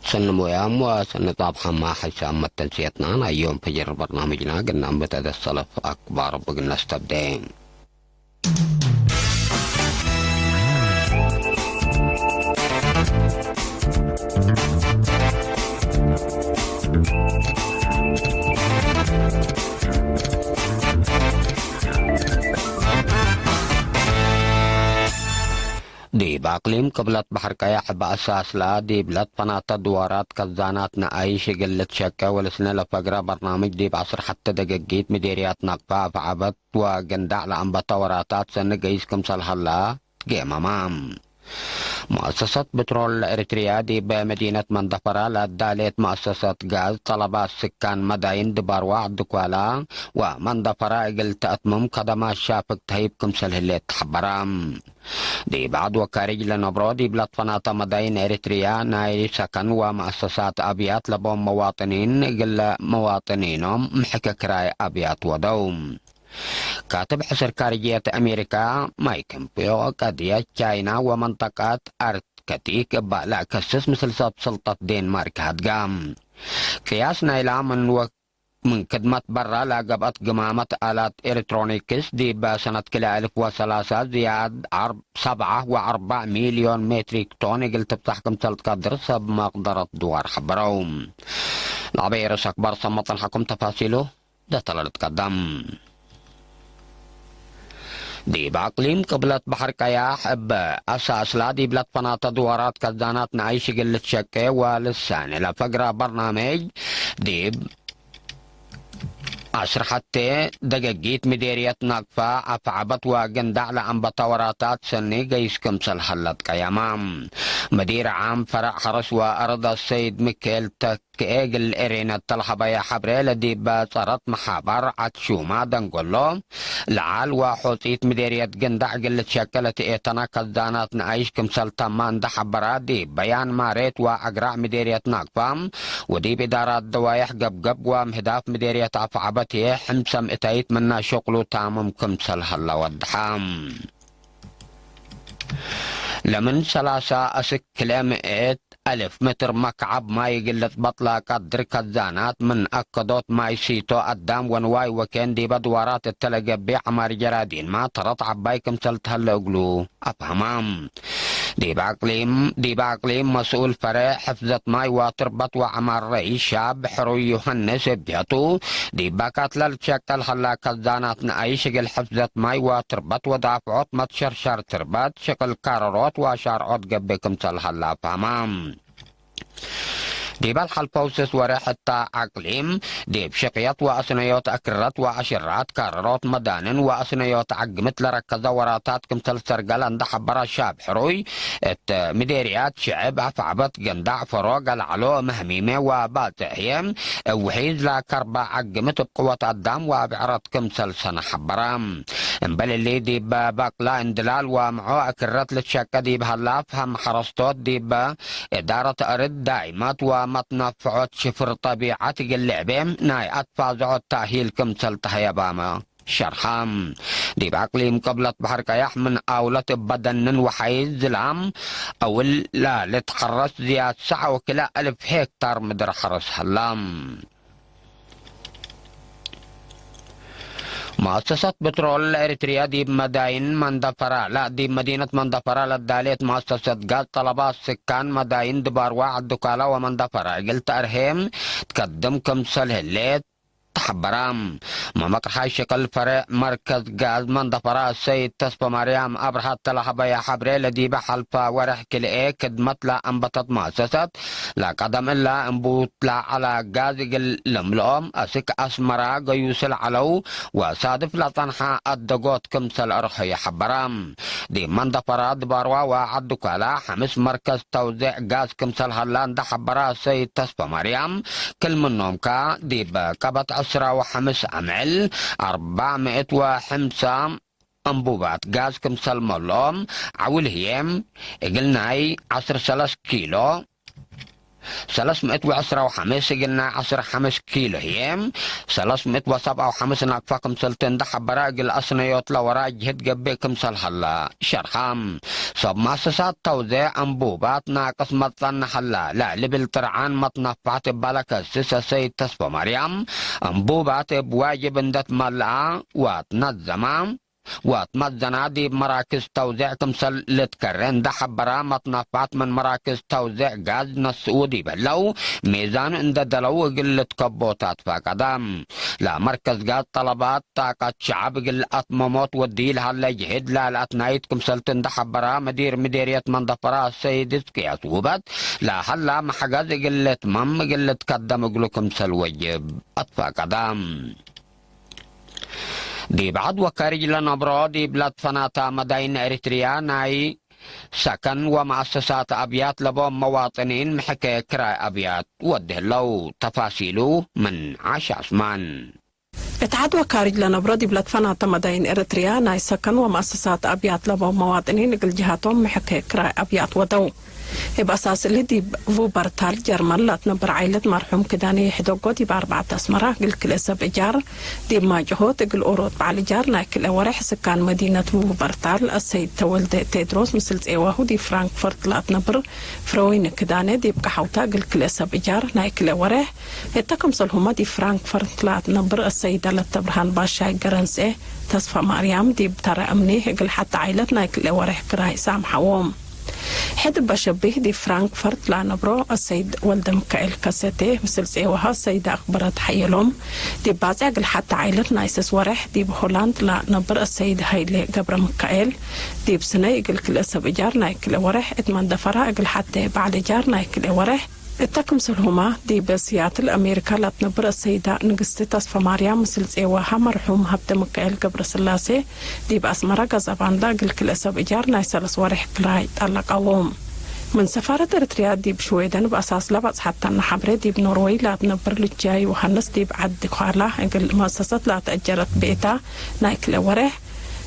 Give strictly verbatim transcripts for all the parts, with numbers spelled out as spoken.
ሰኒ ሞያም ወሰኒ ጻብሐማ ሐይሳም መተንስየትና ናይ ዮም ፈጅር በርናምጅና ግናም ብተደሰለፍ አክባር ብግነስ ተብዴ። ዲብ አቅሊም ቅብለት በሐር ቀያሕ እብ አሳስላ ዲብ ለትፈናተ ድዋራት ከዛናት ነአይሽ እግል ልትሸቄ ወልስነ ለፈግረ በርናምጅ ዲብ ዐስር ሐቴ ደገጊት ምዴርያት ናቅፋ አፍዐበት ወገንዳዕ ለአንበተ ወራታት ሰኒ ገይስ ክምሰል ሀላ ትጌመመ። መአሰሰት ብትሮል ለኤሪትርያ ዲብ መዲነት መንደፈራ ለአዳሌት መአሰሰት ጋዝ፣ ጠለባት ስካን መዳይን ድባርዋ፣ ድኳላ ወመንደፈራ እግል ተአትምም ከደማት ሻፍግ ተህይብ ክምሰል ህሌት ተሐበረ። ዲብ ዐድ ወካርጅ ለነብሮ ዲብ ለትፈናተ መዳይን ኤሪትርያ ናይ ሰከን ወመአሰሳት አብያት ለቦም መዋጥኒን እግለ መዋጥኒኖም ምሕከ ክራይ አብያት ወደው። ካትብ ሕስር ካርጅየት አሜሪካ ማይክ ፖምፒዮ፣ ቀድየት ቻይና ወመንጠቀት አርክቲክ እባ ለአከስስ ምስል ሰብ ስልጠት ዴንማርክ ሀድጋ። ቅያስ ናይላ ምን ወ-፣ ምን ክድመት በራ ለገብአት ግማመት አላት ኤሌክትሮኒክስ ዲብ ሰነት ክልኤ አልፍ ወሰላሳ ዝያድ አር-፣ ሰብዓ ወአርበዕ ሚልዮን ሜትሪክ ቶን እግል ትብጻሕ ክምሰል ትቀድር ሰብ መቅደረት ድዋር ሐበረው። ለአበይ ርእስ አክባር ሰመጠን ሐኩም ተፋሲሉ። ዳተለ ልትቀደም። ዲብ አቅሊም ቅብለት በሐር ቀያሕ እብ አሳስላ ዲብ ለትፈናተ ድዋራት ከዛናት ነአይሽ እግል ልትሸቄ ወልሳኔ ለፈግረ በርናሜጅ ዲብ ዐስር ሐቴ ደገጊት ምዴርየት ናቅፋ አፍዐበት ወገንዳዕ ለአንበተ ወራታት ሰኒ ገይስ ክምሰል ሀለት ቀየማ። መዲር ዓም ፈረዕ ሐረስ ወአርድ አሰይድ ሚካኤል ተ-፣ ከኤግል ኤሬነት ተልሀበየ ሐብሬ ለዲብ ጸረት መሓበር ዐድ ሹማ ደንጎሎ ለዓል ወሖጺት ምዴርየት ገንዳዕ እግል ልትሸቅል እት ኤተና ከዛናት ነአይሽ ክምሰል ተማ እንደ ሐበራ ዲብ በያን ማሬት ወአግራዕ ምዴርየት ናቅፋ ወዲብ እዳራት ደዋየሕ ገብገብ ወምህዳፍ ምዴርየት አፍዐበት ህዬ ሕምሰም እተይት ምና ሸቅሉ ታምም ክምሰል ሀላ ወድሐ። ለምን ሰላሳ አስክ ክልኤ ምእት አልፍ ምትር መክዐብ ማይ እግል ልጽበጥ ለቀድር ከዛናት ምን አከዶት ማይ ሲቶ አዳም ወንዋይ ወኬን ዲበ ድዋራት እተ ለገብእ ዐማር ጀራዲንመ ተረት ዐባይ ክምሰል ተህለ እግሉ አፍሀመ። ዲብ አቅሊም፣ ዲብ አቅሊም መስኡል ፈሬዕ ሕፍዘት ማይ ወትርበት ወዐማር ረይስ ሻብ ሕሩይ ዮሐንስ እብ ጀህቱ፣ ዲብ በካትለ ልትሸቀል ሀላ ከዛናት ነአይሽ እግል ሕፍዘት ማይ ወትርበት ወዳፍዖት መትሸርሸር ትርበት ሽቅል ካረሮት ወአሻርዖት ገብእ ክምሰል ሀላ አፍሀመ። ዲበ ለሐልፈው ስስ ወሬሕ እተ አቅሊም፣ ዲብ ሽቅየት ወአስነዮት አክረት ወአሽራት ካረሮት መዳንን ወአስነዮት ዐግምት ለረከዘ ወራታት ክምሰል ሰርገለ እንደ ሐበረ ሻብ ሕሩይ፣ እት ምዴርያት ሽዕብ አፍዐበት ገንዳዕ ፈሮ ገልዐሎ እም ህሚሜ ወባጽዕ ህዬ፣ እብ ውሒዝ ለከርበ ዐግምት እብ ቅወት አዳም ወአብዕረት ክምሰል ሰነ ሐበረ። እምበል እሊ፣ ዲብ በቅለ እንድላል ወምዖ አክረት ልትሸቀ ዲብ ሀላ አፍሀም ሐረስቶት፣ ዲብ እዳረት አርድ ዳይመት ወመትነፍዖት ሽፍር ጠቢዐት እግል ልዕቤ ናይ አትፋዝዖት ተእሂል ክምሰል ተሀየባመ። ሸርሐ። ዲብ አቅሊም ቅብለት በሐር ቀያሕ ምን አውለት እበ ደንን ወሐይዝ ዝላም አውል ለልትሐረስ ዝያድ ሰዕ ወክልኤ አልፍ ሄክታር ምድር ሐረስ ሀላ። መአሰሰት ብትሮል ለኤሪትርያ ዲብ መዳይን መንደፈራ፣ ላ፣ ዲብ መዲነት መንደፈራ ለዳሌት መአሰሰት ጋዝ ጠለባት ስካን መዳይን ድባርዋ፣ ዐዱካላ ወመንደፈራ እግል ተአርሄ ትከድም ክምሰል ህሌት ተሐበራ። መመቅርሓይ ሽቅል ፈሬዕ መርከዝ ጋዝ መንደፈራ ሰይድ ተስፈማርያም አብርሃት ተለሀበየ ሐብሬ ለዲበ ሐልፈ ወሬሕ ክልኤ ክድመት ለአንበተት መአሰሰት ለቀደም እለ እንቡት ለዐለ ጋዝ እግል ልምልኦም አስክ አስመራ ገዩስ ለዐለው ወሳድፍ ለጸንሐ አደጎት ክምሰል አርሐየ ሐበረ። ዲብ መንደፈራ ድባርዋ ወዐዱካላ ሐምስ መርከዝ ተውዜዕ ጋዝ ክምሰል ሀላ እንደ ሐበረ ሰይድ ተስፈማርያም፣ ክል ምኖምካ ዲብ ቀበት ዕስራ ወሐምስ አምዕል አርባዕ ምእት ወሐምሳ አንቡባት ጋዝ ክምሰል መሎም፣ ዐውል ህዬ እግል ናይ ዐስር ሰለስ ኪሎ ሰለስ ምእት ወዕስራ ወሐምስ እግል ናይ ዐስር ሐምስ ኪሎ ህዬ፣ ሰለስ ምእት ወሰብዓ ወሐምስ ናቅፋ ክምሰልቲ እንደ ሐበረ፣ እግል አስነዮት ለወራ ጅህድ ገብእ ክምሰል ሀላ ሸርሐ። ሰብ መአሰሳት ተውዜዕ እንቡባት ናቅስ መጸነ ሀላ ለልብል ጥርዓን መትነፋዕት እባለ ከስስ ሰይድ ተስፎ ማርያም፣ እንቡባት እብ ዋጅብ እንደ ትመልአ ወትነዘማ፣ ወትመዘና ዲብ መራክዝ ተውዜዕ ክምሰል ልትከሬ እንደ ሐበራ፣ መትነፋዕት ምን መራክዝ ተውዜዕ ጋዝ ነስኡ ዲብ ህለው፣ ሚዛኑ እንደ ደለው እግል ልትከቦ ታትፋቀደ። ለመርከዝ ጋዝ ጠለባት ጣቀት ሸዐብ እግል አትመሞት ወዲ ለሀለ ጅህድ ላልአትናይት ክምሰልቲ እንደ ሐበራ፣ መዲር ምዴርየት መንደፈራ ሰይድ እስቅያስ ውበት፣ ለሀላ መሐገዝ እግል ልትመም እግል ልትከደም እግሉ ክምሰል ወጅብ አትፋቀደ። ዲብ ዐድ ወካርጅ ለነብሮ ዲብ ለትፈናተ መዳይን ኤሪትርያ ናይ ሰከን ወመአሰሳት አብያት ለቦም መዋጥኒን ምሕኬ ክራይ አብያት ወድ ህለው። ተፋሲሉ ምን ዓሽ ዐስማን። እት ዐድ ወካርጅ ለነብሮ ዲብ ለትፈናተ መዳይን ኤሪትርያ ናይ ሰከን ወመአሰሳት አብያት ለቦም መዋጥኒን እግል ጅሃቶም ምሕኬ ክራይ አብያት ወደው። እብ አሳስ እሊ ዲብ ቩበርታል ጀርመን ለትነብር ዓይለት መርሑም ክዳኔ ሕደጎ ዲብ አርበዐት አስመራ እግል ክልኤ ሰብ እጃር፣ ዲብ ማጭሆት እግል ኦሮት በዐል እጃር ናይ ክልኤ ወሬሕ ስካን መዲነት ቩበርታል አሰይድ ተወልደ ቴድሮስ ምስል ጼዋሁ ዲብ ፍራንክፈርት ለትነብር ፍረወይኒ ክዳኔ ዲብ ቀሐውታ እግል ክልኤ ሰብ እጃር ናይ ክልኤ ወሬሕ፣ እተ ክምሰልሁመ ዲብ ፍራንክፈርት ለትነብር አሰይደ ለተብርሃን ባሻይ ገረንሴ ተስፋ ማርያም ዲብ ተረ እምኒ እግል ሐቲ ዓይለት ናይ ክልኤ ወሬሕ ክራይ ሳምሐዎም። ሕድ እበ ሸቢህ ዲብ ፍራንክፈርት ለአነብሮ አሰይድ ወልደምካኤል ከሰቴ ምስል ጼወሃ አሰይደ አክበረት ሐየሎም፣ ዲብ ባጽዕ እግል ሐቴ ዓይለት ናይ ስስ ወሬሕ፣ ዲብ ሆላንድ ለአነብር አሰይድ ሀይሌ ገብረምካኤል፣ ዲብ ስነይ እግል ክልኤ ሰብ እጃር ናይ ክልኤ ወሬሕ፣ እት መንደፈራ እግል ሐቴ በዐል እጃር ናይ ክልኤ ወሬሕ፣ እተ ክምሰልሁመ ዲብ ሲያትል አሜሪካ ለአትነብር አሰይደ ንግስቲ ተስፈማርያም ምስል ጼወሃ መርሑም ሀብተምካኤል ገብረስላሴ፣ ዲብ አስመረ ገዛባንዳ እግል ክልኤ ሰብ እጃር ናይ ሰለስ ወሬሕ ክራይ ጠለቀዎም። ምን ሰፋረት ኤረትርያ ዲብ ሽዌደን እብ አሳስ ለበጽሐተነ ሐብሬ፣ ዲብ ኖርወይ ለአትነብር ሉቺያ ዮሃንስ፣ ዲብ ዐዲ ኳላ እግል መአሰሰት ለአትአጀረት ቤታ ናይ ክልኤ ወሬሕ፣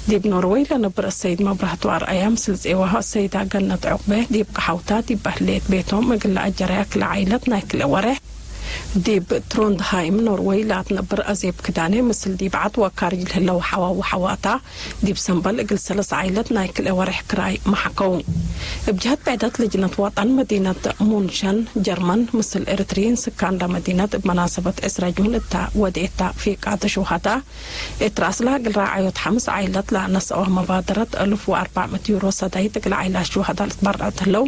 ዲብ ኖርወይ ለነብር አሰይድ መብራህቱ አርአያ ምስል ጼወሃ አሰይዳ ገነት ዑቅቤ፣ ዲብ ቀሐውታ ዲብ በህሌት ቤቶም እግል ለአጀረያ ክልኤ ዓይለት ናይ ክልኤ ወሬሕ፣ ዲብ ትሮንድሃይም ኖርወይ ለአትነብር አዜብ ክዳኔ ምስል ዲብ ዐድ ወካርጅ ለህለው ሐዋ ወሐዋታ፣ ዲብ ሰምበል እግል ሰለስ ዓይለት ናይ ክልኤ ወሬሕ ክራይ መሐከው። እብ ጀሀት ብዕደት ልጅነት ወጠን መዲነት ሙንሸን ጀርመን፣ ምስል ኤረትርዪን ስካንዳ መዲነት እብ መናሰበት ዕስራ ጁን እተ ወዴታ ፊቃተ ሹሃዳ፣ እት ረአስላ እግል ራዓዮት ሐምስ ዓይለት ለአነሰአወ መባደረት አልፍ ወአርበዕ ምእት ዩሮ ሰዳይት እግል ዓይላት ሹሃዳ ልትበረዐት ህለው።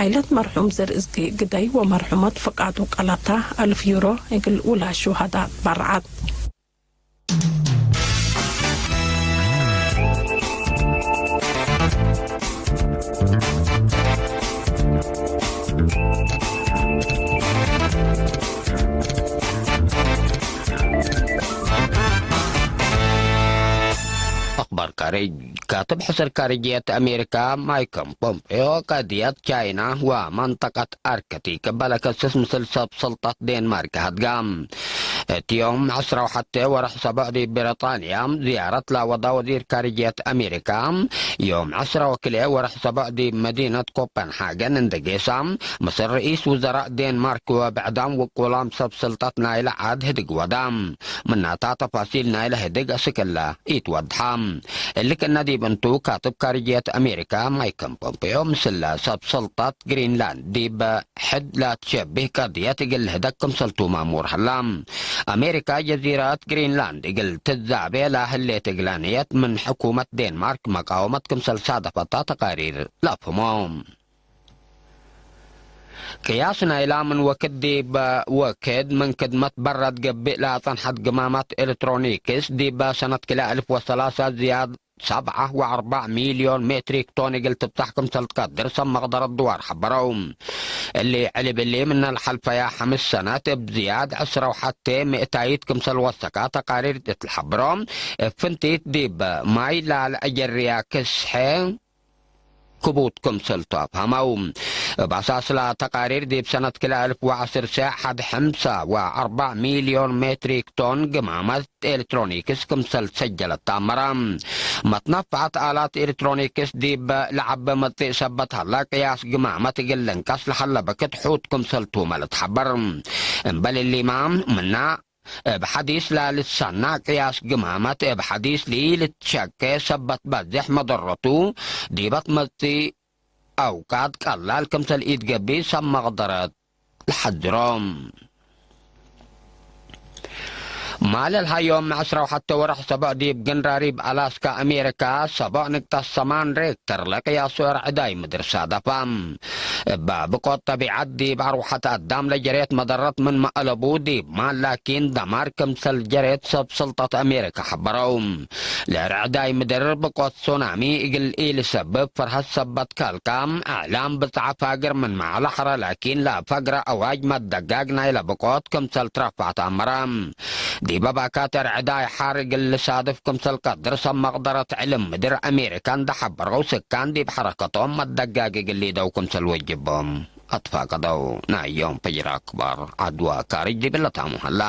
ዓይለት መርሑም ዘርእዝጊ ግደይ ወመርሑመት ፍቃዱ ቀለታ አልፍ ዩሮ እግል ውላድ ሹሃዳ ትበረዐት። አክባር ካርጅ። ካትብ ሕስር ካርጅየት አሜሪካ ማይክል ፖምፔዮ፣ ቀድየት ቻይና ወመንጠቀት አርክቲክ እበ ለከስስ ምስል ሰብ ስልጠት ዴንማርክ ሀድጋ። እት ዮም ዕስራ ወሐቴ ወርሕ ሰብዕ ዲብ ብሪጣንያ ዝያረት ለወዳ ወዚር ካርጅየት አሜሪካ፣ ዮም ዕስራ ወክልኤ ወርሕ ሰብዕ ዲብ መዲነት ኮፐንሃገን እንዴ ጌሳ፣ ምስል ርኢስ ውዘራእ ዴንማርክ ወብዕዳም ውቁላም ሰብ ስልጠት ናይለ ዐድ ህድግ ወዳ። ምናታ ተፋሲል ናይለ ህድግ አስክ እለ ኢትወድሐ። እሊ ክእነ ዲብ እንቱ፣ ካትብ ካርጅየት አሜሪካ ማይክል ፖምፔዮ ምስለ ሰብ ስልጠት ግሪንላንድ ዲብ ሕድ ለትሸብህ ቀድየት እግል ልህደግ ክምሰልቱ ማሙር ሀላ። አሜሪካ ጀዚረት ግሪንላንድ እግል ትዛቤ ለህሌት እግለ ንየት ምን ሕኩመት ዴንማርክ መቃወመት ክምሰል ሳደፈታ ተቃሪር ለአፍህሞ። ቅያስ ናይላ ምን ወክድ ዲብ ወክድ ምን ክድመት በረድ ገብእ ለአጸንሐት ግማማት ኤሌክትሮኒክስ ዲብ ሰነት ክልኤ አልፍ ወሰላሳ ዝያድ ሰብዓ ወአርበዕ ሚልዮን ሜትሪክ ቶን እግል ትብጻሕ ክምሰል ትቀድር ሰብ መቅደረት ድዋር ሐበረው። እሊ ዕልብ እሊ ምነ ለሐልፈያ ሐምስ ሰነት እብ ዝያድ ዕስራ ወሐቴ ምእታይት ክምሰል ወሰካ ተቃሪር እት ለሐብሮ፣ እብ ፍንቲት ዲብ ማይ ላልአጀርያ ክስሐ ክቡድ ክምሰልቱ አፍሀመው። እብ አሳስ ለተቃሪር፣ ዲብ ሰነት ክልኤ አልፍ ወዐስር ሐድ ሐምሳ ወአርበዕ ሚልዮን ሜትሪክ ቶን ግማመት ኤሌክትሮኒክስ ክምሰል ሰጀለት ተአመረ። መትነፈዐት አላት ኤሌክትሮኒክስ ዲብ ለዐበ መጽእ ሰበት ሀለ፣ ቅያስ ግማመት እግል ልንቀስ ለሀለ ብክት ሑድ ክምሰልቱመ ልትሐበር። እምበል እሊማ፣ ምና እብ ሐዲስ ለልትሰና ቅያስ ግማመት እብ ሐዲስ ለኢልትሸኬ ሰበት በዜሕ መደረቱ ዲበ ትመጽእ አውቃት ቀላል ክምሰል ኢትገብእ ሰብ መቅደረት ለሐዝሮ። ማለል ሀዮም ዕስራ ወሐቴ ወርሕ ሰቦዕ ዲብ ግንራሪብ አላስካ አሜሪካ ሰቦዕ ንቅጠት ሰማን ሬክተር ለቅያሱ እርዕዳይ ምድር ሳደፋ። እበ ብቆት ጠቢዐት ዲብ አርወሐት አዳም ለጀሬት መደረት ምንመ አለቡ ዲብ ማል ላኪን ደማር ክምሰል ጀሬት ሰብ ስልጠት አሜሪካ ሐበረው። ለርዕዳይ ምድር ብቆት ሱናሚ እግል ኢልሰብብ ፈርሀት ሰበት ከልካ፣ እዕላም ብጽዐ ፋግር ምንመ ዐለ ሐረ ላኪን ለፈግረ አዋጅ መደጋግ ናይለ ብቆት ክምሰል ትረፋ ተአመረ። ዲበ ባካት ርዕዳይ ሐር እግል ልሳድፍ ክምሰል ቀድር ሰብ መቅደረት ዕልም ምድር አሜሪካ እንደ ሐበረው፣ ስካን ዲብ ሐረከቶም መደጋግ እግል ሊደው ክምሰል ወጅቦም አትፋቀደው። ናይ ዮም ፈጅር አክባር ዐድዋ ካርጅ ዲብለ ታሙ ሀላ።